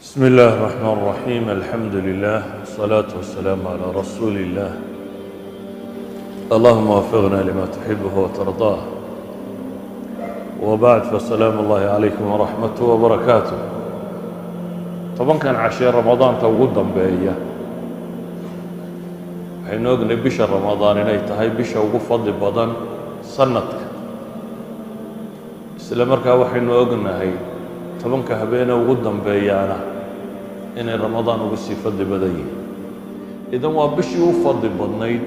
بسم الله الرحمن الرحيم، الحمد لله والصلاة والسلام على رسول الله. اللهم وفقنا لما تحبه وترضاه. وبعد، فسلام الله عليكم ورحمته وبركاته. 10-kan cashee Ramadaanta ugu dambeeya, waxaynu ognay bisha Ramadaan inay tahay bisha ugu fadli badan sanadka. Isla markaa waxaynu ognahay 10-ka habeene ugu dambeeyaana inay Ramadaan ugu sii fadli badan yihiin. Idan waa bishii u fadli badnayd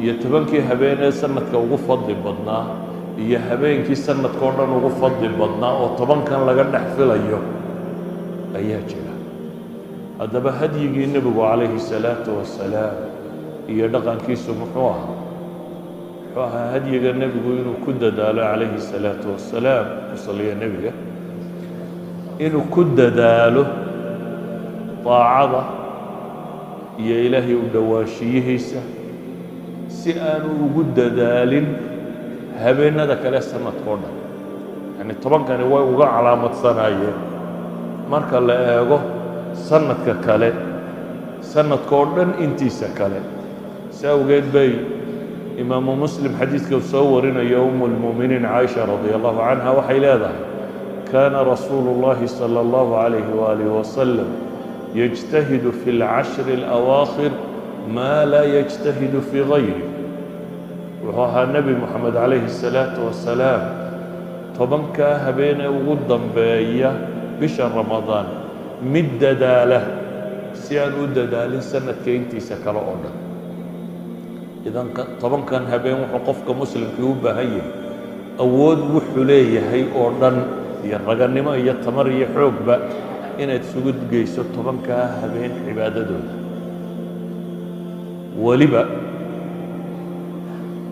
iyo 10-kii habeenee sanadka ugu fadli badnaa iyo habeenkii sanadka oo dhan ugu fadli badnaa oo 10-kan laga dhex filayo ayaa jira. Haddaba, hadyigii Nebigu calayhi salaatu wasalaam iyo dhaqankiisu muxuu ahaa? Muxuu ahaa hadyiga Nebigu? Inuu ku dadaalo calayhi salaatu wasalaam, ku saliya Nebiga, inuu ku dadaalo daacada iyo Ilaahay u dhowaanshiyihiisa, si aanu ugu dadaalin habeenada kale sanadka o dhan. Yacni 10-kani way uga calaamadsanaayeen marka la eego sanadka kale, sanadka oo dhan intiisa kale. Si awgeed bay Imaamu Muslim xadiidka uu soo warinayo, umu lmu'miniin Caaisha radia Allahu canha waxay leedahay: "Kana rasuulu اllahi salى اllahu عalayhi waalihi wasalam yجtahidu fi اlcashri اlأwaakhir ma laa yجtahidu fii gayri." Wuxuu ahaa Nebi Moxamed calayhi الsalaatu wasalaam 10-kaa habeenee ugu dambeeya bisha Ramadaan mid dadaala si aan u dadaalin sanadka intiisa kale oo dhan. Idan 10-kan habeen wuxuu qofka muslimkii u baahan yahay awood wuxuu leeyahay oo dhan iyo raganimo iyo tamar iyo xoogba inaad isugu geyso 10-kaa habeen cibaadadooda. Weliba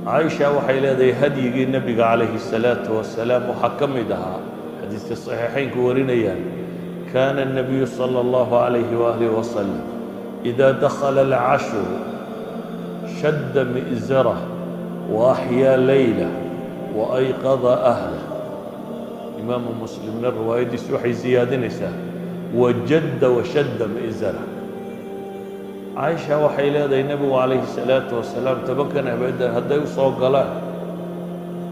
Caaisha waxay leedahay, hadyigii Nebiga calayhi الsalaatu wasalaam waxaa ka mid ahaa, xadiiska saxiixaynku warinayaan: "Kana الnabiyu salى اllahu عalayhi waalihi wasalam إida dakhala alcashru shadda mi'zarah wa axyaa leylah wa ayqada ahlah." Imaamu Muslimna riwaayaddiisu waxay siyaadinaysaa: "Wajadda washadda mi'zarah." Caaisha waxay leedahay, Nebigu calayhi salaatu wasalaam 10-kan habeendan hadday u soo galaan,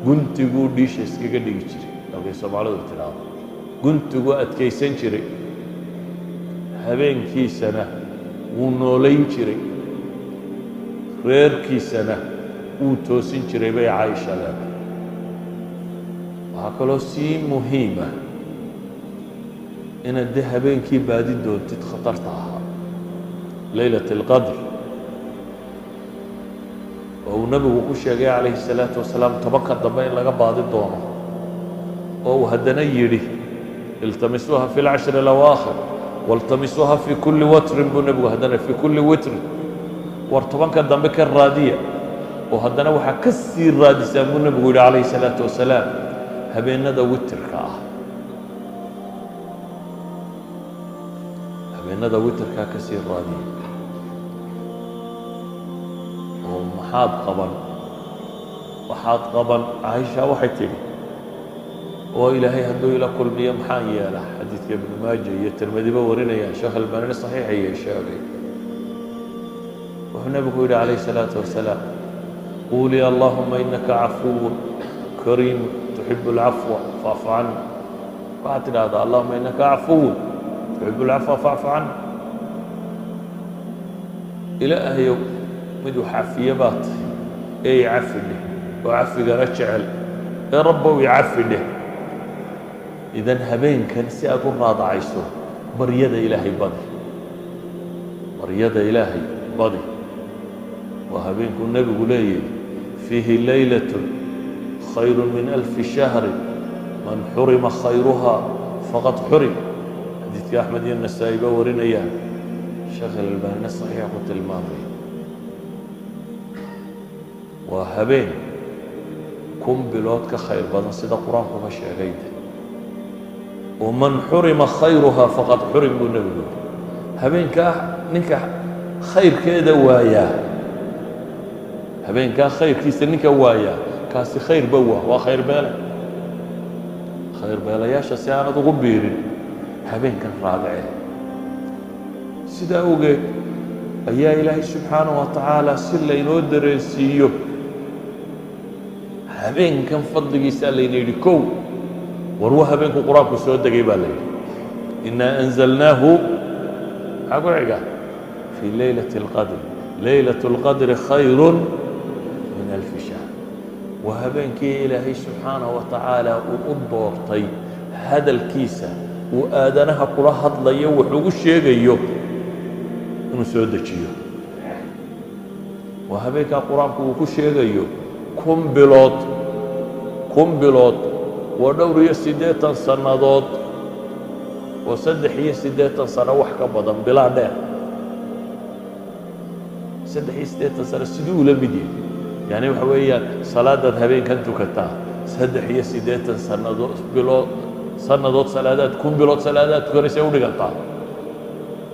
guntiguu dhiisha iskaga dhigi jiray, halkay Soomaalidu tidhaahdo, guntiguu adkaysan jiray, habeenkiisana wuu noolayn jiray, reerkiisana wuu toosin jiray, bay Caaisha leedahay. Waxaa kaloo sii muhiima inaad de habeenkii baadi doontid khatarta ahaa, leylat اlqadr, oo uu Nebigu ku sheegay calayhi الsalaatu wasalaam 10-ka dambe in laga baadi doono, oo uu haddana yidhi: "Iltamisuuha fi اlcashri اlawaakhir waltamisuuha fi kuli watrin," buu Nebigu haddana, "fi kuli witrin." War 10-ka dambe ka raadiya, oo haddana waxaa ka sii raadisaan, buu Nebigu yidhi calayhi الsalaatu wasalaam, habeenada witirka ah. Habeenada witirkaa ka sii raadiya. Oo maxaad qaban? Waxaad qaban, Caaisha waxay tidhi: "Oo Ilaahay hadduu ila kulmiyo, maxaan yeela?" Xadiidka Ibnu Maaja iyo Tirmidiba warinayaan, Sheekh Albanini saxiixaya sheegay. Wuxuu Nebigu yidhi calayhi الsalaatu wasalaam: "Quulii: Allahuma inaka cafuw kariim tuxibu اlcafwa facfu can." Waxaad tidhahdaa: "Allahuma inaka cafuw tuxibu اlcafwa facfu can." Ilaahayow, mid wax cafiye baa tahay ee i cafi dheh, oo cafigana jecel ee Rabbow i cafi dheh. Idan habeenkan si aad u raadacayso, baryada Ilaahay badi, baryada Ilaahay badi. Waa habeenkuu Nebigu leeyahy: "Fiihi laylaة khayr min alfi shahri, man xurima khayruha faqad xurim." Xadiidka Axmed iyo Nasaa'i ba warinayaan, Sheekh Alalbaanina saxiixa ku tilmaamaya. Waa habeen 1000 bilood ka khayr badan, sida Qur-aankuba sheegay de. Oo "man xurima khayruha faqad xurim," buu Nebigu yidhi. Habeenkaa ninka khayrkeeda waayaa, habeenkaa khayrkiisa ninka waayaa, kaasi khayrba waa khayr beele. Khayr beelayaasha si aanad ugu biirin, habeenkan raadacee. Sidaa ogeed ayaa Ilaahay subxaanaه wa tacaala si laynoo dareensiiyo habeenkan fadligiisaa layna yidhi, kow war wa habeenku Qur-aanku soo degay baa la yidhi, "Inaa anzalnaahu", maxaa ku xiga? "Fii leylaة اlqadr, leylaة اlqadri khayru min alfi shahr". Waa habeenkii Ilaahay subxaanaه wa tacaala uu u doortay hadalkiisa uu aadanaha kula hadlayo, wax ugu sheegayo, inuu soo dejiyo. Waa habeenkaa Qur-aanku uu ku sheegayo 1000 bilood. 1000 bilood waa dhowr iyo siddeetan sannadood, oo 83 sano wax ka badan, bilaa dheer. 83 sano siduu ula mid yahay? Yani waxa weeyaan, salaadaad habeenkan tukataa 83 sannadood, bilood, sannadood salaadaad, 1000 bilood salaadaad tukanaysa u dhigantaa.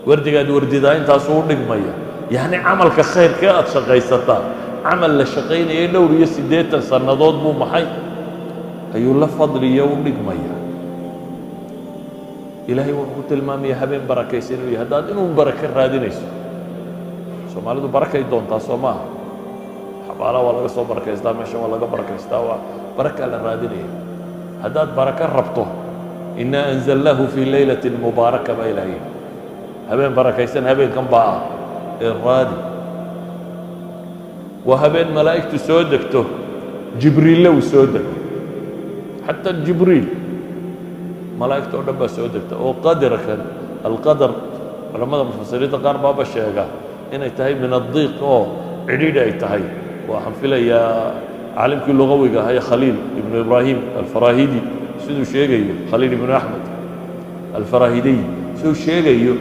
Wardigaad wardidaa intaasuu u dhigmaya. Yacni camalka khayrkee aad shaqaysataa, camal la shaqaynayay dhowr iyo siddeetan sannadood buu maxay ayuu la fadliyo u dhigmaya. Ilaahay wuxuu ku tilmaamaya habeen barakaysan inuu yahay. Haddaad inuu barako raadinayso, Soomaalidu barakay doontaa, soo maaha? Xabaalaha waa laga soo barakaystaa, meeshan waa laga barakaystaa, waa barakaa la raadinaya. Haddaad barako rabto, "Inaa anzalnaahu fii leylatin mubaaraka" baa Ilahay yidhi. Habeen barakaysan habeenkan baa ah ee raadi. Waa habeen malaa'igtu soo degto, Jibriille uu soo dego, xataa Jibriil, malaa'igta oo dhan baa soo degta. Oo qadarkan, alqadar, culamada mufasiriinta qaar baaba sheega inay tahay min addiiq, oo cidhiidhi ay tahay. Waxaan filayaa caalimkii lugawiga ahaa ee Khaliil ibnu Ibraahim Alfarahidi siduu sheegayo, Khaliil ibnu Axmed Alfarahidiy siduu sheegayo,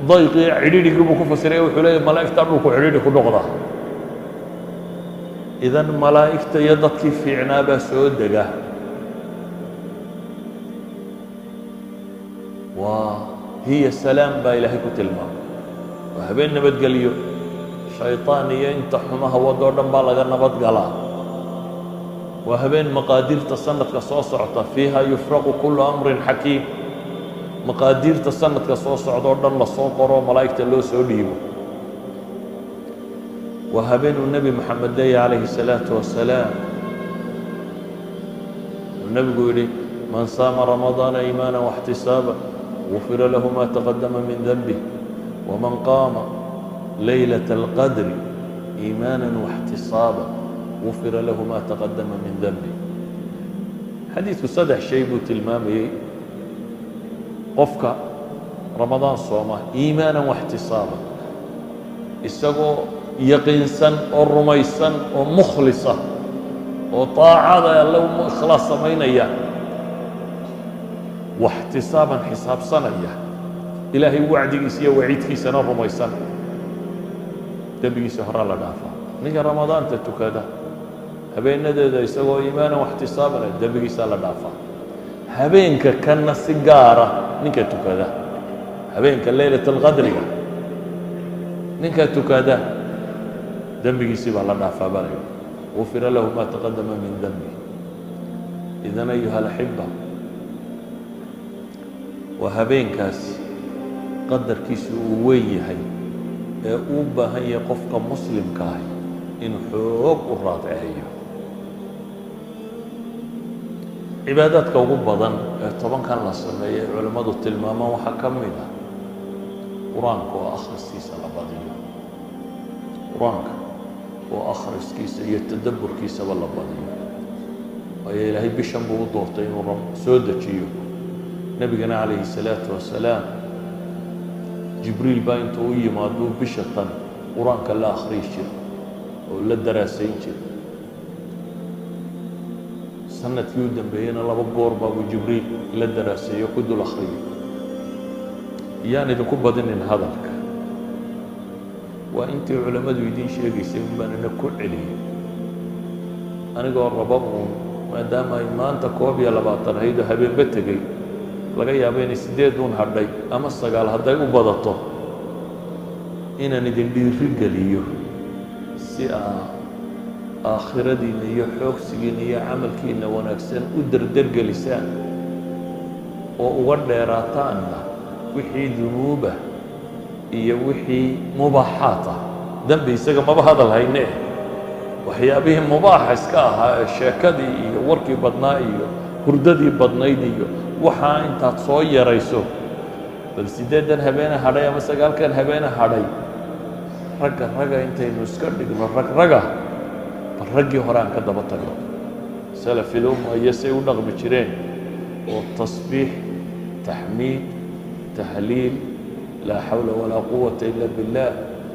dayqii, cidhiidhigii buu ku fasiraya. Wuxuu leeyahy malaa'igta dhulku cidhiidhi ku noqdaa. Idan malaa'igta iyo dadkii fiicnaa baa soo dega. Waa hiya salaam baa Ilaahay ku tilmaamay. Waa habeen nabadgelyo, shayطaan iyo inta xumaha wadoo dhan baa laga nabad galaa. Waa habeen maqaadiirta sanadka soo socota, "fiiha yufraqu kulu amrin xakiim", maqaadiirta sanadka soo socda oo dhan lasoo qoro, malaa'igta loo soo dhiibo. Waa habeenuu Nebi Moxamed leeyahy calayhi الsalaaةu wasalaam, wuxuu nebigu yidhi, "Man saama ramadaana iimaana واxtisaaba gufira lahu ma taqadama min denbih, wman qaama laylaة اlqadri iimaana واxtisaaba gufira lahu ma taqadama min denbih". Xadiidku saddex shay buu tilmaamayey: qofka Ramadaan sooma iimaanan واxtisaaba, isagoo yaqiinsan oo rumaysan oo mukhlisa oo طaacada Alle u ikhlaas samaynaya, waxtisaaban xisaabsanaya, Ilaahay wacdigiisa iyo waciidkiisana rumaysan, dembigiisa horaa la dhaafaa. Ninka Ramadaanta tukada habeenadeeda isagoo iimaanan waxtisaabana, dembigiisaa la dhaafaa. Habeenka kanna si gaara ninka tukada, habeenka leylat alqadriga ninka tukada, dembigiisii baa la dhaafaa baa la yidhi, "gufira lahu ma taqadama min denbi". Idan, ayuha alaxiba, waa habeenkaasi qadarkiisu uu weyn yahay ee uu baahan yahay qofka muslimka ahi inuu xoog u raadceeyo. Cibaadaadka ugu badan ee tobankan la sameeyay culimmadu tilmaamaan waxaa ka mid ah Qur-aanka oo akhriskiisa la badiyo, Qur-aanka oo akhriskiisa iyo tadabburkiisaba la badiyo. Waayo, Ilaahay bishan buu u doortay inuu soo dejiyo. Nebigana calayhi الsalaatu wasalaam Jibriil baa intuu u yimaaduu bisha tan Qur-aanka la akhriyi jira oo la daraasayn jira. Sanadkii u dambeeyeyna laba goor baabuu Jibriil la daraaseeyo, ku dul akhriyay. Yaan idinku badinin hadalka, waa intii culammadu idiin sheegaysay un baan ina ku celiyey, anigoo raba uun, maadaama ay maanta 21 ahayd oo habeenba tegey, laga yaabo inay sideed uun hadhay ama sagaal hadday u badato, inaan idin dhiiri geliyo si aa aakhiradiinna iyo xoogsigiinna iyo camalkiinna wanaagsan u derdergelisaan oo uga dheeraataanna. Wixii dunuubah iyo wixii mubaaxaat ah, dembi isaga maba hadal hayne, waxyaabihii mubaaxa iska ahaa ee sheekadii iyo warkii badnaa iyo hurdadii badnayd iyo waxaa intaad soo yarayso, bal 8-dan habeene hadhay ama 9-kan habeene hadhay, ragga ragga intaynu iska dhigno, rag raga, bal raggii hore aan ka daba tagno, salafilumma iyo say u dhaqmi jireen, oo tasbiix, taxmiid, tahliil, laa xawla walaa quwata ila billah,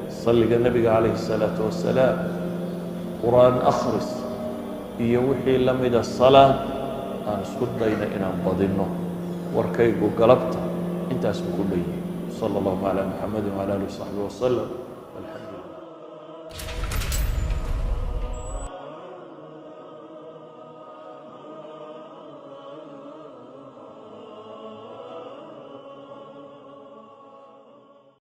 salliga nebiga calayhi الsalaatu wassalaam, qur'aan akhris iyo wixii la mida, salaad aan isku dayno inaan badinno. Warkaygu galabta intaasuu ku dhan yihi. Salى اllahu calى muxamadi wعalى alih وصaxbi waslm.